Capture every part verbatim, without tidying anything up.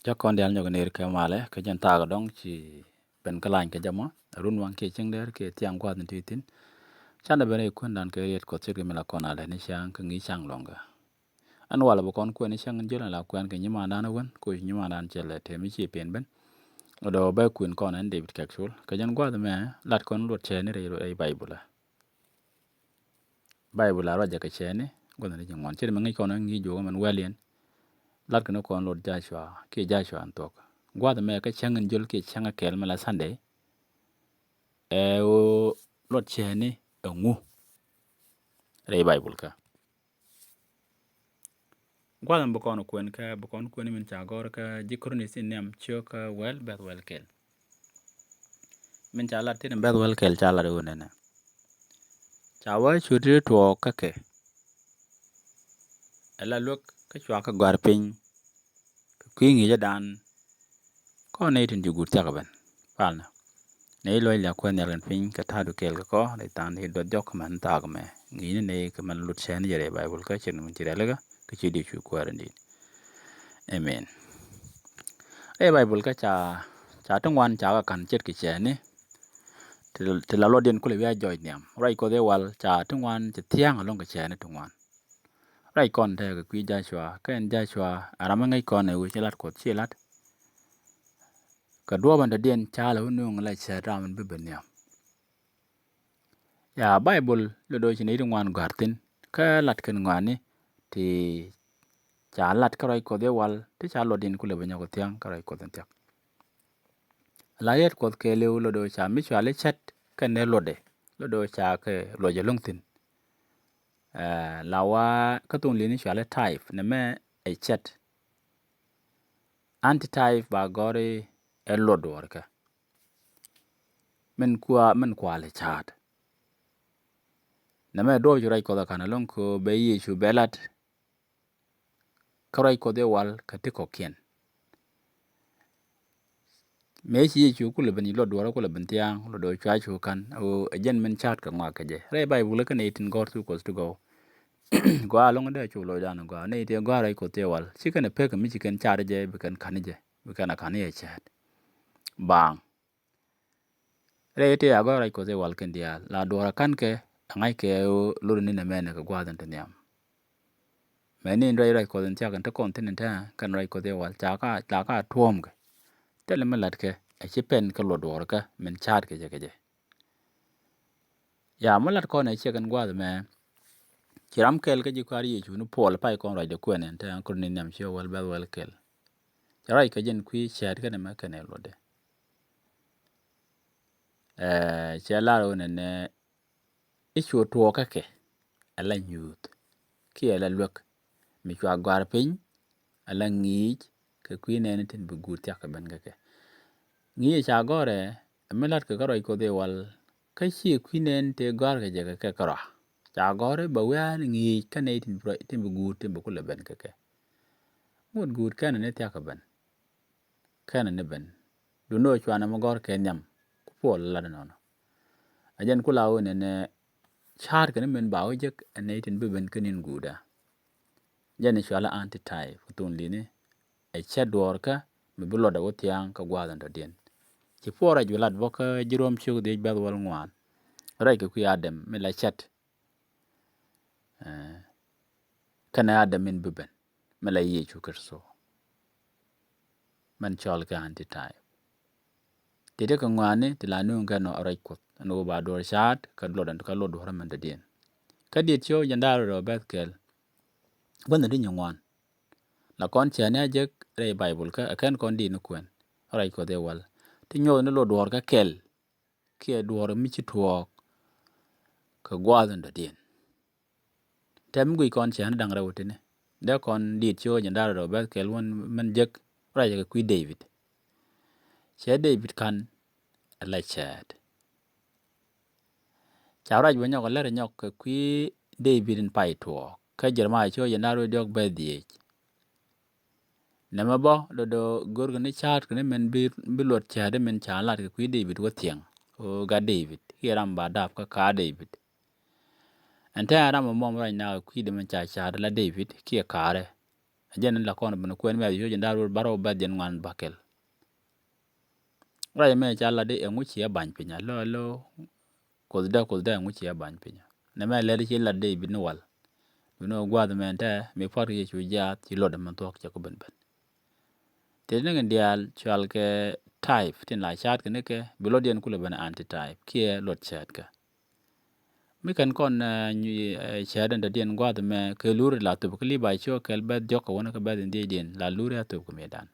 Cä kɔn diaal nyɔk ner kɛ malɛ kɛ jɛn thaak dɔŋ ci ben kä lany kɛ jɛ mɔ. Run waŋ kiɛ cieŋ der kiɛ thiaŋ gua̱th ni ti thi̱n. Canɛ ben rɛy kuendan kɛ riet Kuɔth ce̱tkɛ mi la kɔn a lɛ ni cäŋ kä ŋi̱i̱c ca̱ŋ lɔ̱ŋ kɛ. Ɛn walɛ bi kɔn kuɛn ni cäŋ in jiöl ɛn la kuɛn kɛ nyimandan wän koc nyimandan cɛ lɛ tëë mi ci pen ben. Dɔ̱ bɛ kuën kɔn ɛn David Kɛk Col kɛ jɛn gua̱th mɛ lat kɔn luɔt cɛ ni rɛy Baibul ɛ. Baibul a ruacɛ kɛ cɛɛni gua̱thni ti ci ŋuan ce̱t mi ŋi̱c kɔn ŋi̱i̱c juɔk mɛn wɛl yɛn. Lat kɛn kɔn lot Joshua kiɛ Joshua in thuɔk gua̱th mɛ kä cäŋ in jöl kiɛ cäŋ kɛɛl mɛ la Sunday. Ɛ ɣöö lot cɛɛni ɛ ŋu rɛy Baibul kä. Gua̱th in bi kɔn kuɛn kä bi kɔn kuɛn min ca gɔr kä ji̱ Korinth in niam ciök kä wɛl bɛth wɛl kɛl. Min ca lat tin bɛth wɛl kɛl ca lat wun nɛnɛ. Ca wä cuti tuɔɔk kä kɛ. Ɛ la luäk kä cua kä gɔ̱a̱r piny. Kɛ kui̱ ŋi̱i̱cä dan kɔn nɛy tin ci guut thiak ben. Palnɛ nɛy luɔc liak kuɛn nhial kɛn piny kɛ ta̱a̱du kɛɛl kɛ kɔ rɛy tha̱a̱ŋ ti duɔth jɔk kɛ mɛn thaak mɛ ŋi̱i̱ni nɛy kɛ mɛn lut cɛɛni jɛ rɛy Baibul kä cin min ci rɛlikä kɛ ci di cu kuäär in di̱i̱t. Amen. Rɛy Baibul kä ca ca ti ŋuan ca kɛ ka̱n ce̱tkɛ cɛɛni. Ti la luɔtdiɛn kulɛ wi̱i̱ a jɔɔc nhiam ruac Kuɔth i̱ wal ca ti ŋuan ci thia̱a̱ŋ ɛlɔ̱ŋ kɛ cɛɛni ti ŋuan. Ruac kɔn tekɛ kui̱ Joshua kä ɛn Joshua a ram mi ŋäc kɔn ɛ ɣöö ci lat Kuɔth ci lat. Kɛ duɔ̱ɔ̱p ɛn dɔ̱diɛn ca lɛ wä nuŋ la cɛɛt ram min bi ben nhiam. Ya Baibul lɛ do̱ ci nɛy ti ŋuan gɔ̱a̱r thi̱n kä lat kɛn ŋɔaani ti ca lat kä ruac Kuɔth i̱ wal ti ca luɔtdiɛn kulɛ bi nyɔk thia̱a̱ŋ kä ruac Kuɔth in thia̱k. La yɛt Kuɔth kɛɛliw lɔ do̱ ca mi cuali cɛt kɛn ni luɔtdɛ lɔ do̱ ca kɛ luɔc ɛlɔ̱ŋ thi̱n. La wa kä thon li̱ni cuali type nɛ mɛ ɛ cɛt. Anti type ba gɔri ɛ luɔt duɔr kɛ. Min kua min kuali caat. Nɛ mɛ duɔp ci ruac Kuɔth ɛ kan ɛlɔ̱ŋ ko bɛ Yecu bɛ lat. Kä ruac Kuɔth i̱ wal kä ti kɔ̱kiɛn. Mëë ci Yecu kulɛ ben i̱ luɔt duɔ̱ɔ̱rä kulɛ ben thia̱a̱ŋ luɔt duɔ̱ɔ̱r cua cu ka̱n ɣöö ɛ jɛn min ca̱a̱t kɛ ŋɔak kɛ jɛ rɛy Baibul kä nɛy tin gɔ̱r thuk Kuɔth ti gɔw. Gɔaa lo̱ŋ dee cu lɔcdan gɔaa nɛy ti gɔ̱a̱r ruac Kuɔth ti wal ci kɛn ɛ pek mi ci kɛn ca̱a̱t jɛ bi kɛn ka̱n jɛ bi kɛn a ka̱n yɛ cɛɛt. Baaŋ. Rɛy ti a gɔ̱r ruac Kuɔth i̱ wal kɛn diaal la duɔ̱ɔ̱r a ka̱n kɛ a ŋa̱c kɛ ɣöö lor ni nɛ mɛn kɛ gua̱a̱th in ti nhiam. Mɛ ni in ruac ruac Kuɔth in thiak in ti kɔn thi̱n in tɛ̱̈ɛ̱̈ kɛn ruac Kuɔth i̱ wal ca ka ca ka tuɔ̱ɔ̱m kɛ. Thilɛ mi la̱t kɛ a ci pɛn kɛ luɔt duɔ̱ɔ̱r kä min ca̱a̱t kɛ jɛ kɛ jɛ. Ya mi lat kɔn ɛ ciɛ kɛn gua̱a̱th mɛ. Ci ram kɛl kä ji̱ kua̱r Yecu ni Puɔl pay kɔn ruacdɛ kuɛn ɛn te an kor ni nhiam ci wal bɛth wal kɛl. Cɛ ruac kɛ jɛn kui̱ cɛɛt kɛn ɛmɛ kɛn ɛ luɔtdɛ. Cɛ lar wä nɛnɛ i̱ cu tuɔɔkä kɛ ala nyuuth kiɛ ala luäk mi cua gɔ̱a̱r piny ala ŋi̱i̱c kɛ kui̱ nɛɛni tin bi guut thiak kɛ ben kɛ kɛ. Ŋi̱i̱c ca gɔ̱rɛ mi la̱t kɛ kä ruac Kuɔth i̱ wal kä ci kui̱ nɛɛni tëë gɔ̱a̱r kɛ jɛ kɛ kɛ kärɔa. Ca gɔ̱rɛ bɛ wiaa ni ŋi̱i̱c kä nɛy tin bi guut tin bi kulɛ ben kɛ kɛ. Ŋot guut kɛnɛ ni thiak kɛ ben. Kɛnɛ ni ben dun ni ɣöö cuanɛ mi gɔ̱r kɛ nhiam ku Puɔl lat nɔnɔ. A jɛn ku la ɣöö nɛnɛ ca̱a̱t kɛn min ba wä jek ɛ nɛy tin bi ben kä nin guutdä. Jɛn i̱ cualä anti type ku thun li̱ni ɛ cɛ duɔɔrkä mi bi luɔtdɛ wä thia̱a̱ŋ kä gua̱a̱th in tɔ̱diɛn. Ci Puɔl rɛc bi lat bä kä ji̱ Ruɔ̱m ciök dhiec bɛ̈th wäl ŋuan. Rɛc kɛ kui̱ Adam mi la cɛt. Kɛnɛ Adam min bi ben mi la Yecu Kritho. Mɛn cɔl kɛ anti type. Ti ti kɛ ŋɔaani ti la nuŋ kɛ nɔ a ruac Kuɔth ɛn ɣöö ba duɔ̱ɔ̱r ca̱a̱t kä luɔt ɛn kä luɔt duɔ̱ɔ̱r mɛn dɔ̱diɛn. Kä diet ciö jɛn daal rɔ bɛth kɛl. Gua̱n ni ti nyi ŋuan. La kɔn cɛɛni a jek rɛy Baibul kä ɛ kɛn kɔn diit ni kuɛn a ruac Kuɔth i̱ wal ti nyuɔth ni luɔt duɔ̱ɔ̱r kä kɛl. Kiɛ duɔ̱ɔ̱r mi ci tuɔɔk kɛ gua̱a̱th in dɔ̱diɛn. Tɛm guic kɔn cɛ ni da̱ŋ rɛw tini dee kɔn diit ci ɣöö jɛn da̱r rɛw bɛth kɛl wän mɛn jek ruacɛ kɛ kui̱ David. Cɛ David ka̱n ala cɛɛt. Ca ruac bɛ nyɔk alɛr nyɔk kɛ kui̱ David in pay tuɔɔk kä Jeremia ci ɣöö jɛn da̱r rɛw diɔk bɛth dhiec. Nɛmɛ bä do̱do̱ görkɛ ni ca̱a̱tkɛ ni min bi luɔt cäätdä min ca lat kɛ kui̱ David wä thiɛŋ ɣöö gat David kiɛ ram ba dap kä ka̱a̱ David. Ɛn tɛ̈ɛ̈n ram ɛmɔ mi ruac nak kɛ kui̱dɛ min ca ca̱a̱t la David kiɛ ka̱a̱rɛ. Ɛ jɛn in la kɔn ben kuɛn mɛ a yoc in da̱r wur barɔw bɛth jɛn ŋuan bakɛl. Ruac mɛ ca lat di ɛŋu ciɛ ba̱ny piny a lo a lo. Kuothdä kuothdä ɛŋu ciɛ ba̱ny piny a. Nɛ mɛ lɛt ci lat di bi ni wal. Bi ni wä gua̱th mɛn tɛ mi pua̱t kɛ Yecu jiaath ci luɔt mɛn thuɔ̱k cɛ ku ben ben. Ti ni kɛ diaal cual kɛ type tin la ca̱a̱t kɛ ni kɛ bi luɔt diɛn kulɛ ben anti type kiɛ luɔt cɛɛt kɛ. Mi kɛn kɔn cɛɛt in dɔ̱diɛn gua̱a̱th mɛ kɛ luri la thop kä li ba ciö kɛl bɛth diɔk kɛ wänä kɛ bɛth in dhiecdiɛn la luri a thop kɛ mi̱edan.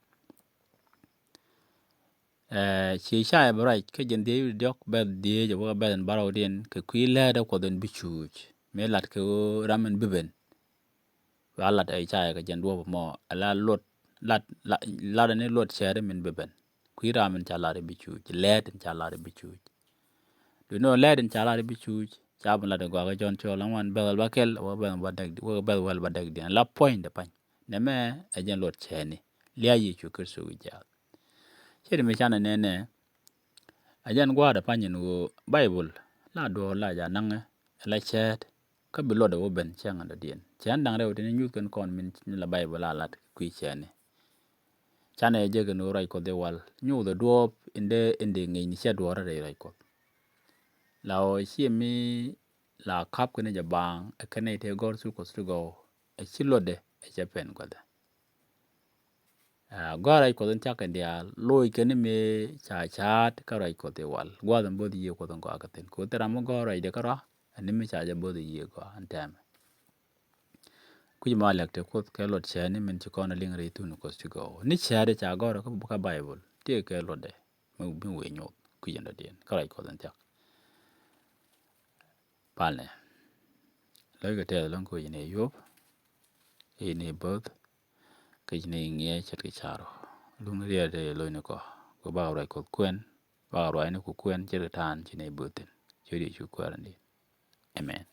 Ci cayɛ bi ruac kä jiɛn dhiec wi̱cdɛ diɔk bɛth dhiec a wäkɛ bɛth in barɔwdiɛn kɛ kui̱ lɛɛt a kuɔth in bi cuuc mi lat kɛ ɣöö ram in bi ben. Wa lat ɛ cayɛ kɛ jɛn duɔ̱ɔ̱p mɔ ala luɔt lat lat ni luɔt cɛɛri min bi ben. Kui̱ ram min ca lat i̱ bi cuuc lɛɛt in ca lat i̱ bi cuuc. Duundɛ ɣöö lɛɛt in ca lat i̱ bi cuuc ca bi lat i̱ gɔaa kɛ Jɔ̱ɔ̱n cɔɔl ɛŋuan bɛth wäl ba kɛl wä bɛth wäl ba däk diɛn la puɔ̱nydɛ pa̱ny. Nɛmɛ ɛ jɛn luɔt cɛɛni lia̱a̱ Yecu Kritho wi̱c jiaath. Ce̱t mi canɛ nɛnɛ. A jɛn gua̱a̱r ɛ pa̱ny in ɣöö Baibol la duɔ̱ɔ̱r la ja naŋɛ ɛ la cɛɛt kä bi luɔt ɛ wä ben cäŋ in dɔ̱diɛn cɛn da̱ŋ rɛw tini nyuth kɛn kɔn min la Baibol la lat kui̱ cɛɛni. Canɛ jɛ kɛn ɣöö ruac kuɔth i̱ wal nyuuth ɛ duɔ̱ɔ̱p in dee in dee ŋi̱i̱c ni cɛ duɔ̱ɔ̱r rɛy ruac kuɔth. La ɣöö ciɛ mi la ka̱p kɛn jɛ baaŋ ɛ kɛn nɛy tëë gɔ̱r thuk kuɔth ti gɔw ɛ ci luɔtdɛ ɛ cɛ pɛn gua̱thɛ. Gɔ̱a̱r ruac kuɔth in cak kɛn diaal loc kɛn ni mëë ca ca̱a̱t kä ruac kuɔth i̱ wal gua̱th in bo̱th yiëë kuɔth in gɔaa kɛ thi̱n ko̱ thil ram mi gɔ̱a̱r ruacdɛ kä rɔa. Ɛn ni mi ca jɛ bo̱th yiëë gɔaa in tɛmɛ. Kui̱c ma lɛk te kuoth kɛ luɔt cɛɛni min ci kɔn a liŋ rɛy thun kuɔth ci gɔw ni cɛɛt ca gɔ̱a̱r kä Baibol ti kɛ luɔtdɛ mi wëë nyoth kui̱c in dɔ̱diɛn kä ruac kuɔth in thiak. Palnɛ. Lo̱ckɛ tɛth lo̱ŋ kɛ wi̱c ni yuɔp. I̱ ni bo̱th. Kɛ ci ni ŋiɛ ce̱tkɛ carɔ. Luŋ riɛt i̱ lo̱cni kɔ kɛ bak ruac kuɔth kuɛn. Bak ruacni ku kuɛn ce̱tkɛ ta̱a̱n ci ni bo̱th thi̱n. Ciöt Yecu kuɛɛrä ni. Amen.